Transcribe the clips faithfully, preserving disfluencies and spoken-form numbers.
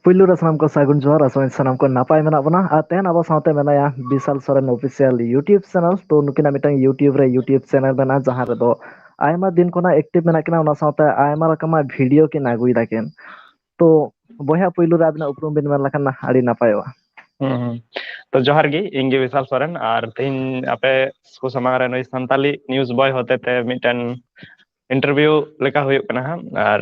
ᱯᱩᱭᱞᱩ ᱨᱮ ᱥᱟᱱᱟᱢ ᱠᱚ ᱥᱟᱹᱜᱩᱱ ᱡᱚᱦᱟᱨ, ᱟᱥᱚᱜ ᱟᱹᱧ ᱥᱟᱱᱟᱢ ᱠᱚ ᱱᱟᱯᱟᱭ ᱢᱮᱱᱟᱜ ᱵᱚᱱᱟ᱾ ᱟᱨ ᱛᱮᱦᱮᱧ ᱟᱵᱚ ᱥᱟᱶᱛᱮ ᱢᱮᱱᱟᱭᱟ ᱵᱤᱥᱟᱞ ᱥᱚᱨᱮᱱ ᱚᱯᱷᱤᱥᱤᱭᱟᱞ YouTube ᱪᱮᱱᱮᱞ᱾ ᱛᱚ ᱱᱩᱠᱤᱱᱟᱜ ᱢᱤᱫᱴᱟᱝ YouTube ᱨᱮ YouTube ᱪᱮᱱᱮᱞ ᱢᱮᱱᱟᱜᱼᱟ, ᱡᱟᱦᱟᱸ ᱨᱮᱫᱚ ᱟᱭᱢᱟ ᱫᱤᱱ ᱠᱷᱚᱱᱟᱜ ᱮᱠᱴᱤᱵᱷ ᱢᱮᱱᱟᱜ ᱠᱤᱱᱟ, ᱚᱱᱟ ᱥᱟᱶᱛᱮ ᱟᱭᱢᱟ ᱨᱚᱠᱚᱢᱟᱜ ᱵᱷᱤᱰᱤᱭᱳ ᱠᱤᱱ ᱟᱹᱜᱩᱭ ᱫᱟᱠᱤᱱ᱾ ᱛᱚ ᱵᱚᱭᱦᱟ, ᱯᱩᱭᱞᱩ ᱨᱮ ᱟᱵᱤᱱᱟᱜ ᱩᱯᱨᱩᱢ ᱵᱤᱱ ᱢᱮᱱ ᱞᱮᱠᱷᱟᱱ ᱟᱹᱰᱤ ᱱᱟᱯᱟᱭᱚᱜᱼᱟ᱾ ᱦᱩᱸ, ᱦᱩᱸ᱾ ᱛᱚ ᱡᱚᱦᱟᱨ ᱜᱮ, ᱤᱧ ᱜᱮ ᱵᱤᱥᱟᱞ ᱥᱚᱨᱮᱱ, ᱟᱨ ᱛᱮᱦᱮᱧ ᱟᱯᱮ ᱠᱚ ᱥᱟᱢᱟᱝ ᱨᱮ ᱱᱩᱭ ᱥᱟᱱᱛᱟᱞᱤ ᱱᱤᱭᱩᱡ ᱵᱚᱭ ᱦᱚᱛᱮ ᱛᱮ ᱢᱤᱫᱴᱮᱱ ᱤᱱᱴᱟᱨᱵᱷᱤᱭᱩ ᱞᱮᱠᱟ ᱦᱩᱭᱩᱜ ᱠᱟᱱᱟ ᱦᱟᱸᱜ᱾ ᱟᱨ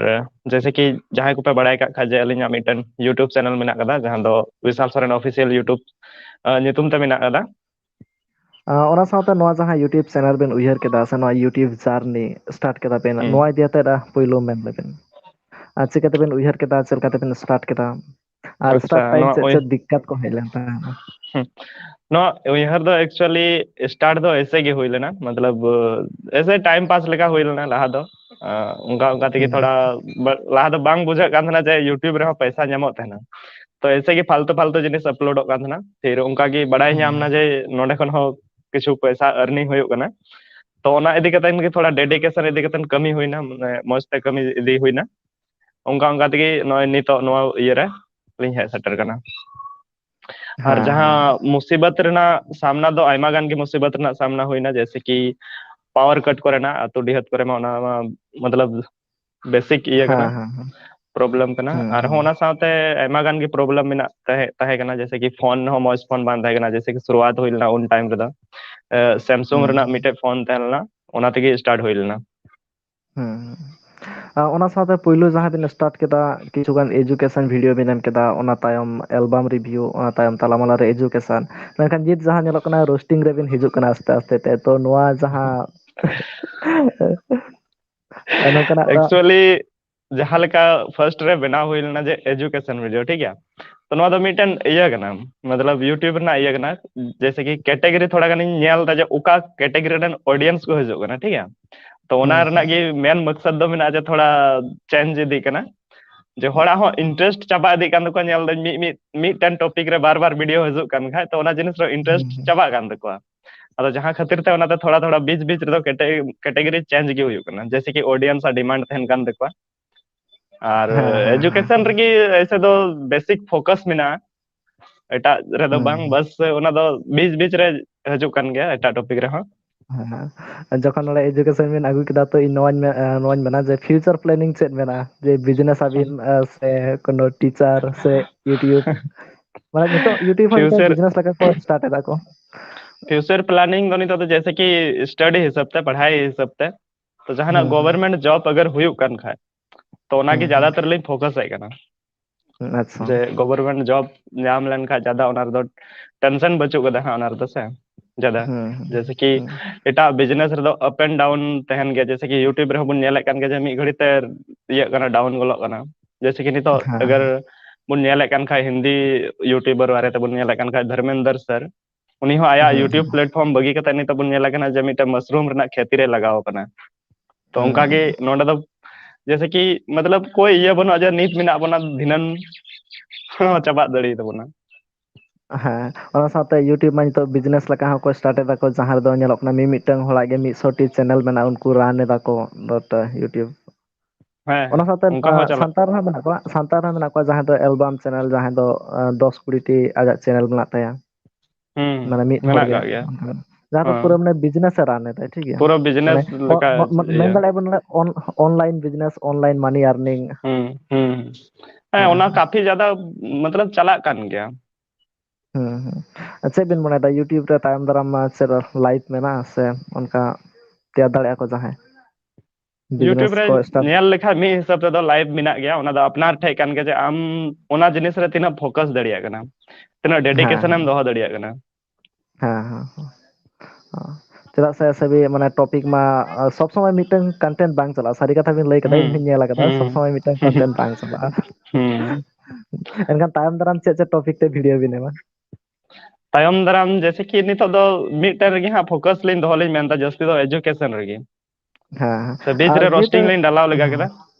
ᱡᱮᱭᱥᱮ ᱠᱤ ᱡᱟᱦᱟᱸᱭ ᱠᱚᱯᱮ ᱵᱟᱲᱟᱭ ᱠᱟᱜ ᱠᱷᱟᱡ ᱡᱮ ᱟᱹᱞᱤᱧᱟᱜ ᱢᱤᱫᱴᱮᱱ YouTube ᱪᱮᱱᱮᱞ ᱢᱮᱱᱟᱜ ᱠᱟᱫᱟ, ᱡᱟᱦᱟᱸ ᱫᱚ ᱵᱤᱥᱟᱞ ᱥᱚᱨᱮᱱ ᱚᱯᱷᱤᱥᱤᱭᱟᱞ YouTube, ᱟᱸ, ᱧᱩᱛᱩᱢ ᱛᱮ ᱢᱮᱱᱟᱜ ᱠᱟᱫᱟ᱾ ᱟᱸ, ᱚᱱᱟ ᱥᱟᱶᱛᱮ ᱱᱚᱣᱟ ᱡᱟᱦᱟᱸ YouTube ᱪᱮᱱᱮᱞ ᱵᱮᱱ ᱩᱭᱦᱟᱹᱨ ᱠᱮᱫᱟ ᱥᱮ ᱱᱚᱣᱟ YouTube ᱡᱟᱨᱱᱤ ᱥᱴᱟᱨᱴ ᱠᱮᱫᱟ ᱵᱮᱱ, ᱦᱩᱸ᱾ ᱱᱚᱣᱟ ᱤᱫᱤ ᱠᱟᱛᱮ, ᱟᱸ, ᱯᱩᱭᱞᱩ ᱢᱮᱱ ᱞᱮᱵᱮᱱ᱾ ᱟᱨ ᱪᱤᱠᱟᱹ ᱛᱮᱵᱮᱱ ᱩᱭᱦᱟᱹᱨ ᱠᱮᱫᱟ, ᱪᱮᱫ ᱞᱮᱠᱟ ᱛᱮᱵᱮᱱ ᱥᱴᱟᱨᱴ ᱠᱮᱫᱟ? ᱟᱨ ᱟᱪᱪᱷᱟ, ᱥᱴᱟᱨᱴ ᱴᱟᱭᱤᱢ ᱱᱚᱣᱟ ᱪᱮᱫ ᱩᱭ- ᱪᱮᱫ ᱫᱤᱠᱠᱟᱛ ᱠᱚ ᱦᱮᱡ ᱞᱮᱱ ᱛᱟᱦᱮᱸᱱᱟ? ᱦᱩᱸ᱾ ᱱᱚᱣᱟ ᱩᱭᱦᱟᱹᱨ ᱫᱚ actually start ᱫᱚ ᱮᱭᱥᱮ ᱜᱮ ᱦᱩᱭ ᱞᱮᱱᱟ, ᱢᱚᱛᱞᱚᱵ, ᱮᱭᱥᱮ time pass ᱞᱮᱠᱟ ᱦᱩᱭ ᱞᱮᱱᱟ ᱞᱟᱦᱟ ᱫᱚ᱾ ᱟᱸ, ᱚᱱᱠᱟ, ᱚᱱᱠᱟ ᱛᱮᱜᱮ ᱦᱩᱸ᱾ ᱛᱷᱚᱲᱟ ᱵᱟ-, ᱞᱟᱦᱟ ᱫᱚ ᱵᱟᱝ ᱵᱩᱡᱷᱟᱹᱜ ᱠᱟᱱ ᱛᱟᱦᱮᱸᱱᱟ ᱡᱮ YouTube ᱨᱮᱦᱚᱸ ᱯᱚᱭᱥᱟ ᱧᱟᱢᱚᱜ ᱛᱟᱦᱮᱸᱱᱟ᱾ ᱛᱚ ᱮᱭᱥᱮ ᱜᱮ ᱯᱷᱟᱞᱛᱩ ᱯᱷᱟᱞᱛᱩ ᱡᱤᱱᱤᱥ ᱟᱯᱞᱳᱰᱚᱜ ᱠᱟᱱ ᱛᱟᱦᱮᱸᱱᱟ᱾ ᱯᱷᱤᱨ ᱚᱱᱠᱟ ᱜᱮ ᱵᱟᱲᱟᱭ ᱧᱟᱢ ᱦᱩᱸ᱾ ᱱᱟ ᱡᱮ ᱱᱚᱸᱰᱮ ᱠᱷᱚᱱ ᱦᱚᱸ ᱠᱤᱪᱷᱩ ᱯᱚᱭᱥᱟ earning ᱦᱩᱭᱩᱜ ᱠᱟᱱᱟ᱾ ᱛᱚ ᱚᱱᱟ ᱤᱫᱤ ᱠᱟᱛᱮ ᱜᱮ ᱛᱷᱚᱲᱟ dedication ᱤᱫᱤ ᱠᱟᱛᱮ ᱠᱟᱹᱢᱤ ᱦᱩᱭᱱᱟ, ᱢᱟᱱᱮ ᱢᱚᱸᱡᱽ ᱛᱮ ᱠᱟᱹᱢᱤ ᱤᱫᱤ ᱦᱩᱭᱱᱟ᱾ ᱚᱱᱠᱟ ᱚᱱᱠᱟ ᱛᱮᱜᱮ ᱱᱚᱜᱼᱚᱭ ᱱᱤᱛᱚᱜ ᱱᱚᱣᱟ ᱤᱭᱟᱹ ᱨᱮ ᱞᱤᱧ ᱦᱮᱡ ᱥᱮᱴᱮᱨ ᱠᱟᱱᱟ᱾ ᱟᱨ ᱦᱮᱸ, ᱡᱟᱦᱟᱸ ᱦᱮᱸ᱾ ᱢᱩᱥᱤᱵᱚᱛ ᱨᱮᱱᱟᱜ ᱥᱟᱢᱱᱟ ᱫᱚ ᱟᱭᱢᱟ ᱜᱟᱱ ᱜᱮ ᱢᱩᱥᱤᱵᱚᱛ ᱨᱮᱱᱟᱜ ᱥᱟᱢᱱᱟ ᱦᱩᱭᱱᱟ, ᱡᱮᱭᱥᱮ ᱠᱤ power cut ᱠᱚᱨᱮᱱᱟᱜ ᱟᱹᱛᱩ ᱰᱤᱦᱟᱹᱛ ᱠᱚᱨᱮ ᱢᱟ ᱚᱱᱟ ᱢᱟ ᱢᱚᱛᱞᱚᱵ basic ᱤᱭᱟᱹ ᱠᱟᱱᱟ, ᱦᱮᱸ, ᱦᱮᱸ, ᱦᱮᱸ᱾ problem ᱠᱟᱱᱟ᱾ ᱦᱩᱸ, ᱟᱨᱦᱚᱸ ᱦᱩᱸ᱾ ᱚᱱᱟ ᱥᱟᱶᱛᱮ ᱟᱭᱢᱟ ᱜᱟᱱ ᱜᱮ problem ᱢᱮᱱᱟᱜ ᱛᱟᱦᱮᱸ, ᱛᱟᱦᱮᱸ ᱠᱟᱱᱟ, ᱡᱮᱭᱥᱮ ᱠᱤ ᱯᱷᱳᱱ ᱦᱚᱸ ᱢᱚᱸᱡᱽ ᱯᱷᱳᱱ ᱵᱟᱝ ᱛᱟᱦᱮᱸ ᱠᱟᱱᱟ, ᱡᱮᱭᱥᱮ ᱠᱤ ᱥᱩᱨᱩᱣᱟᱛ ᱦᱩᱭ ᱞᱮᱱᱟ ᱩᱱ time ᱨᱮᱫᱚ, ᱮ, Samsung ᱦᱩᱸ, ᱨᱮᱱᱟᱜ ᱦᱩᱸ᱾ ᱢᱤᱫᱴᱮᱡ ᱯᱷᱳᱱ ᱛᱟᱦᱮᱸ ᱞᱮᱱᱟ, ᱚᱱᱟ ᱛᱮᱜᱮ start ᱦᱩᱭ ᱞᱮᱱᱟ᱾ ᱦᱩᱸ, ᱦᱩᱸ᱾ ᱟᱨ ᱚᱱᱟ ᱥᱟᱶᱛᱮ ᱯᱩᱭᱞᱩ ᱡᱟᱦᱟᱸ ᱵᱤᱱ start ᱠᱮᱫᱟ, ᱠᱤᱪᱷᱩ ᱜᱟᱱ education video ᱵᱤᱱ ᱮᱢ ᱠᱮᱫᱟ, ᱚᱱᱟ ᱛᱟᱭᱚᱢ album review, ᱚᱱᱟ ᱛᱟᱭᱚᱢ ᱛᱟᱞᱟᱢᱟᱞᱟ ᱨᱮ education᱾ ᱢᱮᱱᱠᱷᱟᱱ ᱱᱤᱛ ᱡᱟᱦᱟᱸ ᱧᱮᱞᱚᱜ ᱠᱟᱱᱟ, roasting ᱨᱮᱵᱤᱱ ᱦᱤᱡᱩᱜ ᱠᱟᱱᱟ ᱟᱥᱛᱮ ᱟᱥᱛᱮ ᱛᱮ᱾ ᱛᱚ ᱱᱚᱣᱟ ᱡᱟᱦᱟᱸ ᱟᱨ ᱱᱚᱝᱠᱟᱱᱟᱜ ᱫᱚ actually, ᱡᱟᱦᱟᱸ ᱞᱮᱠᱟ first ᱨᱮ ᱵᱮᱱᱟᱣ ᱦᱩᱭ ᱞᱮᱱᱟ ᱡᱮ education video, ᱴᱷᱤᱠ ᱜᱮᱭᱟ? ᱛᱚ ᱱᱚᱣᱟ ᱫᱚ ᱢᱤᱫᱴᱮᱱ ᱤᱭᱟᱹ ᱠᱟᱱᱟ, ᱢᱚᱛᱞᱚᱵ YouTube ᱨᱮᱱᱟᱜ ᱤᱭᱟᱹ ᱠᱟᱱᱟ, ᱡᱮᱭᱥᱮ ᱠᱤ category ᱛᱷᱚᱲᱟ ᱜᱟᱱᱤᱧ ᱧᱮᱞ ᱮᱫᱟ ᱡᱮ ᱚᱠᱟ category ᱨᱮᱱ audience ᱠᱚ ᱦᱤᱡᱩᱜ ᱠᱟᱱᱟ, ᱴᱷᱤᱠ ᱜᱮᱭᱟ? ᱛᱚ ᱚᱱᱟ ᱦᱩᱸ, ᱨᱮᱱᱟᱜ ᱦᱩᱸ᱾ ᱜᱮ main ᱢᱚᱠᱥᱚᱫ ᱫᱚ ᱢᱮᱱᱟᱜᱼᱟ ᱡᱮ ᱛᱷᱚᱲᱟ change ᱤᱫᱤᱜ ᱠᱟᱱᱟ, ᱡᱮ ᱦᱚᱲᱟᱜ ᱦᱚᱸ interest ᱪᱟᱵᱟ ᱤᱫᱤᱜ ᱠᱟᱱ ᱛᱟᱠᱚᱣᱟ, ᱧᱮᱞ ᱫᱟᱹᱧ ᱢᱤᱫ, ᱢᱤᱫ, ᱢᱤᱫᱴᱮᱱ topic ᱨᱮ ᱵᱟᱨ ᱵᱟᱨ video ᱦᱤᱡᱩᱜ ᱠᱟᱱ ᱠᱷᱟᱡ, ᱛᱚ ᱚᱱᱟ ᱡᱤᱱᱤᱥ ᱨᱮ interest ᱦᱩᱸ, ᱦᱩᱸ᱾ ᱪᱟᱵᱟᱜ ᱠᱟᱱ ᱛᱟᱠᱚᱣᱟ᱾ ᱟᱫᱚ ᱡᱟᱦᱟᱸ ᱠᱷᱟᱹᱛᱤᱨ ᱛᱮ ᱚᱱᱟᱛᱮ ᱛᱷᱚᱲᱟ ᱛᱷᱚᱲᱟ ᱵᱤᱪ ᱵᱤᱪ ᱨᱮᱫᱚ ᱠᱮᱴᱮ-, category change ᱜᱮ ᱦᱩᱭᱩᱜ ᱠᱟᱱᱟ, ᱡᱮᱭᱥᱮ ᱠᱤ audience ᱟᱜ demand ᱛᱟᱦᱮᱱ ᱠᱟᱱ ᱛᱟᱠᱚᱣᱟ᱾ ᱟᱨ ᱦᱮᱸ, ᱦᱮᱸ, ᱦᱮᱸ, ᱮᱡᱩᱠᱮᱥᱚᱱ ᱦᱮᱸ᱾ ᱨᱮᱜᱮ ᱮᱭᱥᱮ ᱫᱚ ᱵᱮᱥᱤᱠ ᱯᱷᱳᱠᱟᱥ ᱢᱮᱱᱟᱜᱼᱟ, ᱮᱴᱟᱜ ᱨᱮᱫᱚ ᱦᱩᱸ, ᱵᱟᱝ, ᱦᱩᱸ᱾ ᱵᱟᱥ ᱚᱱᱟ ᱫᱚ ᱵᱤᱪ ᱵᱤᱪ ᱨᱮ ᱦᱤᱡᱩᱜ ᱠᱟᱱ ᱜᱮᱭᱟ ᱮᱴᱟᱜ ᱴᱚᱯᱤᱠ ᱨᱮᱦᱚᱸ᱾ ᱦᱮᱸ, ᱦᱮᱸ᱾ ᱡᱚᱠᱷᱚᱱ ᱱᱚᱰᱮ ᱮᱡᱩᱠᱮᱥᱚᱱ ᱵᱤᱱ ᱟᱹᱜᱩ ᱠᱮᱫᱟ, ᱛᱚ ᱤᱧ ᱱᱚᱣᱟᱧ ᱢᱮ-, ᱮ, ᱱᱚᱣᱟᱧ ᱢᱮᱱᱟ ᱡᱮ ᱯᱷᱤᱭᱩᱪᱟᱨ ᱯᱞᱮᱱᱤᱝ ᱪᱮᱫ ᱢᱮᱱᱟᱜᱼᱟ? ᱡᱮ ᱵᱤᱡᱽᱱᱮᱥ ᱟᱹᱵᱤᱱ, ᱮ, ᱥᱮ ᱠᱳᱱᱳ ᱴᱤᱪᱟᱨ ᱥᱮ YouTube? ᱢᱟᱱᱮ ᱱᱤᱛᱚᱜ YouTube ᱦᱚᱸ ᱢᱤᱫᱴᱟᱝ ᱯᱷᱤᱭᱩᱪᱟᱨ, ᱵᱤᱡᱽᱱᱮᱥ ᱞᱮᱠᱟ ᱠᱚ ᱥᱴᱟᱨᱴ ᱮᱫᱟ ᱠᱚ᱾ ᱯᱷᱤᱭᱩᱪᱟᱨ ᱯᱞᱟᱱᱤᱝ ᱫᱚ ᱱᱤᱛᱚᱜ ᱫᱚ ᱡᱮᱭᱥᱮ ᱠᱤ ᱥᱴᱟᱰᱤ ᱦᱤᱥᱟᱹᱵ ᱛᱮ, ᱯᱟᱲᱦᱟᱭ ᱦᱤᱥᱟᱹᱵ ᱛᱮ, ᱛᱚ ᱡᱟᱦᱟᱱᱟᱜ ᱦᱩᱸ, ᱦᱩᱸ᱾ ᱜᱚᱵᱷᱚᱨᱱᱢᱮᱱᱴ ᱡᱚᱵ ᱟᱜᱟᱨ ᱦᱩᱭᱩᱜ ᱠᱟᱱ ᱠᱷᱟᱡ, ᱛᱚ ᱚᱱᱟᱜᱮ ᱦᱩᱸ, ᱦᱩᱸ, ᱦᱩᱸ᱾ ᱡᱟᱫᱟᱛᱟᱨ ᱞᱤᱧ ᱯᱷᱳᱠᱟᱥ ᱮᱫ ᱠᱟᱱᱟ᱾ ᱦᱩᱸ, ᱟᱪᱪᱷᱟ᱾ ᱡᱮ ᱜᱚᱵᱷᱚᱨᱢᱮᱱᱴ ᱡᱚᱵ ᱧᱟᱢ ᱞᱮᱱᱠᱷᱟᱡ ᱡᱟᱫᱟ ᱚᱱᱟ ᱨᱮᱫᱚ ᱴᱮᱱᱥᱚᱱ ᱵᱟᱹᱪᱩᱜ ᱠᱟᱫᱟ ᱦᱟᱸᱜ, ᱚᱱᱟ ᱨᱮᱫᱚ ᱥᱮ ᱡᱟᱫᱟ᱾ ᱦᱩᱸ, ᱦᱩᱸ, ᱡᱮᱭᱥᱮ ᱠᱤ ᱦᱩᱸ᱾ ᱮᱴᱟᱜ ᱵᱤᱡᱽᱱᱮᱥ ᱨᱮᱫᱚ ᱟᱯ ᱮᱱᱰ ᱰᱟᱣᱩᱱ ᱛᱟᱦᱮᱱ ᱜᱮᱭᱟ, ᱡᱮᱭᱥᱮ ᱠᱤ YouTube ᱨᱮᱦᱚᱸ ᱵᱚᱱ ᱧᱮᱞᱮᱫ ᱠᱟᱱ ᱜᱮᱭᱟ ᱡᱮ ᱢᱤᱫ ᱜᱷᱟᱹᱲᱤ ᱛᱮ ᱤᱭᱟᱹᱜ ᱠᱟᱱᱟ, ᱰᱟᱣᱩᱱ ᱜᱚᱞᱚᱜ ᱠᱟᱱᱟ᱾ ᱡᱮᱭᱥᱮ ᱠᱤ ᱱᱤᱛᱚᱜ ᱦᱮᱸ, ᱟᱜᱟᱨ ᱦᱮᱸ᱾ ᱵᱚᱱ ᱧᱮᱞᱮᱫ ᱠᱟᱱ ᱠᱷᱟᱡ, ᱦᱤᱱᱫᱤ YouTuber ᱵᱟᱨᱮ ᱛᱮᱵᱚᱱ ᱧᱮᱞᱮᱫ ᱠᱟᱱ ᱠᱷᱟᱡ, ᱫᱷᱚᱨᱢᱮᱱᱫᱚᱨ ᱥᱟᱨ, ᱩᱱᱤ ᱦᱚᱸ ᱟᱭᱟᱜ ᱦᱩᱸ, YouTube ᱦᱩᱸ᱾ ᱯᱞᱮᱴᱯᱷᱚᱨᱢ ᱵᱟᱹᱜᱤ ᱠᱟᱛᱮ ᱱᱤᱛᱚᱜ ᱵᱚᱱ ᱧᱮᱞᱮ ᱠᱟᱱᱟ ᱡᱮ ᱢᱤᱫᱴᱮᱱ ᱢᱟᱥᱨᱩᱢ ᱨᱮᱱᱟᱜ ᱠᱷᱮᱛᱤ ᱨᱮ ᱞᱟᱜᱟᱣ ᱠᱟᱱᱟ᱾ ᱛᱚ ᱚᱱᱠᱟ ᱜᱮ ᱦᱩᱸ᱾ ᱱᱚᱰᱮ ᱫᱚ ᱡᱮᱭᱥᱮ ᱠᱤ ᱢᱚᱛᱞᱚᱵ ᱠᱳᱭ ᱤᱭᱟᱹ ᱵᱟᱹᱱᱩᱜᱼᱟ ᱡᱮ ᱱᱤᱛ ᱢᱮᱱᱟᱜ ᱵᱚᱱᱟ, ᱫᱷᱤᱱᱟᱹᱱ ᱦᱚᱸ ᱪᱟᱵᱟᱜ ᱫᱟᱲᱮᱭᱟᱛᱟᱵᱚᱱᱟ᱾ ᱦᱮᱸ, ᱚᱱᱟ ᱥᱟᱶᱛᱮ YouTube ᱢᱟ ᱱᱤᱛᱚᱜ ᱵᱤᱡᱽᱱᱮᱥ ᱞᱮᱠᱟ ᱦᱚᱸᱠᱚ ᱥᱴᱟᱨᱴ ᱮᱫᱟ ᱠᱚ, ᱡᱟᱦᱟᱸ ᱨᱮᱫᱚ ᱧᱮᱞᱚᱜ ᱠᱟᱱᱟ ᱢᱤᱢᱤᱫᱴᱟᱝ ᱦᱚᱲᱟᱜ ᱜᱮ ᱢᱤᱫ ᱥᱚ ᱴᱤ ᱪᱮᱱᱮᱞ ᱢᱮᱱᱟᱜᱼᱟ, ᱩᱱᱠᱩ ᱨᱟᱱ ᱮᱫᱟ ᱠᱚ ᱫᱚᱛᱚ YouTube᱾ ᱦᱮᱸ, ᱚᱱᱟ ᱦᱮᱸ, ᱥᱟᱶᱛᱮ, ᱚᱱᱠᱟ ᱟ, ᱦᱚᱸ ᱪᱟᱞᱟᱜ ᱥᱟᱱᱛᱟᱲ ᱦᱚᱸ ᱢᱮᱱᱟᱜ ᱠᱚᱣᱟ, ᱥᱟᱱᱛᱟᱲ ᱦᱚᱸ ᱢᱮᱱᱟᱜ ᱠᱚᱣᱟ, ᱡᱟᱦᱟᱸᱭ ᱫᱚ, ᱟ, ᱫᱚᱥ ᱠᱩᱲᱤ ᱴᱤ ᱟᱡᱟᱜ ᱪᱮᱱᱮᱞ ᱢᱮᱱᱟᱜ ᱛᱟᱭᱟ᱾ ᱦᱩᱸ, ᱢᱟᱱᱮ ᱢᱤᱫ ᱦᱚᱲ ᱢᱮᱱᱟᱜ ᱜᱮ᱾ ᱠᱟᱜ ᱜᱮᱭᱟ᱾ ᱡᱟᱦᱟᱸ ᱫᱚ ᱦᱮᱸ, ᱯᱩᱨᱟᱹ ᱢᱟᱱᱮ ᱵᱤᱡᱽᱱᱮᱥ ᱮ ᱨᱟᱱ ᱮᱫᱟᱭ, ᱴᱷᱤᱠ ᱜᱮᱭᱟ? ᱯᱩᱨᱟᱹ ᱢᱟᱱᱮ ᱵᱤᱡᱽᱱᱮᱥ ᱞᱮᱠᱟ᱾ ᱚ-, ᱢᱚ-, ᱢᱚ-, ᱢᱮᱱ ᱤᱭᱟᱹ᱾ ᱫᱟᱲᱮᱭᱟᱜᱼᱟ ᱵᱚᱱ ᱱᱚᱰᱮ on-, online business, online money earning᱾ ᱦᱩᱸ, ᱦᱩᱸ᱾ ᱦᱮᱸ, ᱦᱮᱸ, ᱚᱱᱟ ᱦᱮᱸ᱾ ᱠᱟᱯᱷᱤ ᱡᱟᱫᱟ ᱢᱚᱛᱞᱚᱵ ᱪᱟᱞᱟᱜ ᱠᱟᱱ ᱜᱮᱭᱟ᱾ ᱦᱩᱸ, ᱦᱩᱸ᱾ ᱪᱮᱫ ᱵᱤᱱ ᱢᱚᱱᱮᱭᱮᱫᱟ, YouTube ᱨᱮ ᱛᱟᱭᱚᱢ ᱫᱟᱨᱟᱢ ᱢᱟ ᱪᱮᱫ ᱞᱟᱭᱤᱵᱷ ᱢᱮᱱᱟᱜᱼᱟ ᱥᱮ ᱚᱱᱠᱟ ᱛᱮᱭᱟᱨ ᱫᱟᱲᱮᱭᱟᱜᱼᱟ ᱠᱚ ᱡᱟᱦᱟᱸᱭ? YouTube ᱵᱤᱡᱽᱱᱮᱥ ᱨᱮ ᱠᱚ ᱥᱴᱟᱨᱴ᱾ ᱧᱮᱞ ᱞᱮᱠᱷᱟᱡ ᱢᱤᱫ ᱦᱤᱥᱟᱹᱵ ᱛᱮᱫᱚ ᱞᱟᱭᱤᱵᱷ ᱢᱮᱱᱟᱜ ᱜᱮᱭᱟ, ᱚᱱᱟ ᱫᱚ ᱟᱯᱱᱟᱨ ᱴᱷᱮᱡ ᱠᱟᱱ ᱜᱮᱭᱟ ᱡᱮ ᱟᱢ ᱚᱱᱟ ᱡᱤᱱᱤᱥ ᱨᱮ ᱛᱤᱱᱟᱹᱜ ᱯᱷᱳᱠᱟᱥ ᱫᱟᱲᱮᱭᱟᱜ ᱠᱟᱱᱟ, ᱛᱤᱱᱟᱹᱜ ᱦᱮᱸ, ᱰᱮᱰᱤᱠᱮᱥᱚᱱ ᱮᱢ ᱦᱮᱸ᱾ ᱫᱚᱦᱚ ᱫᱟᱲᱮᱭᱟᱜ ᱠᱟᱱᱟ᱾ ᱦᱮᱸ, ᱦᱮᱸ, ᱦᱮᱸ᱾ ᱚ, ᱪᱮᱫᱟᱜ ᱥᱮ ᱥᱟᱹᱵᱤ ᱢᱟᱱᱮ ᱴᱚᱯᱤᱠ ᱢᱟ, ᱟ, ᱥᱚᱵ ᱥᱚᱢᱚᱭ ᱢᱤᱫᱴᱟᱝ ᱠᱚᱱᱴᱮᱱᱴ ᱵᱟᱝ ᱪᱟᱞᱟᱜᱼᱟ᱾ ᱥᱟᱹᱨᱤ ᱠᱟᱛᱷᱟ ᱵᱤᱱ ᱞᱟᱹᱭ ᱠᱟᱫᱟ, ᱤᱧ ᱦᱩᱸ, ᱦᱚᱸᱧ ᱧᱮᱞ ᱟᱠᱟᱫᱟ, ᱥᱚᱵ ᱦᱩᱸ, ᱥᱚᱢᱚᱭ ᱢᱤᱫᱴᱟᱝ ᱠᱚᱱᱴᱮᱱᱴ ᱵᱟᱝ ᱪᱟᱞᱟᱜᱼᱟ᱾ ᱦᱩᱸ᱾ ᱮᱱᱠᱷᱟᱱ ᱛᱟᱭᱚᱢ ᱫᱟᱨᱟᱢ ᱪᱮᱫ ᱪᱮᱫ ᱴᱚᱯᱤᱠ ᱛᱮ ᱵᱷᱤᱰᱤᱭᱳ ᱵᱤᱱ ᱮᱢᱟ? ᱦᱮᱸ, ᱦᱮᱸ᱾ ᱥᱮ ᱵᱤᱪ ᱟᱨ ᱨᱮ ᱤᱭᱟᱹ ᱛᱚ, ᱨᱳᱥᱴᱤᱝ ᱞᱤᱧ ᱰᱟᱞᱟᱣ ᱞᱮᱜᱟ ᱦᱮᱸ, ᱠᱮᱫᱟ,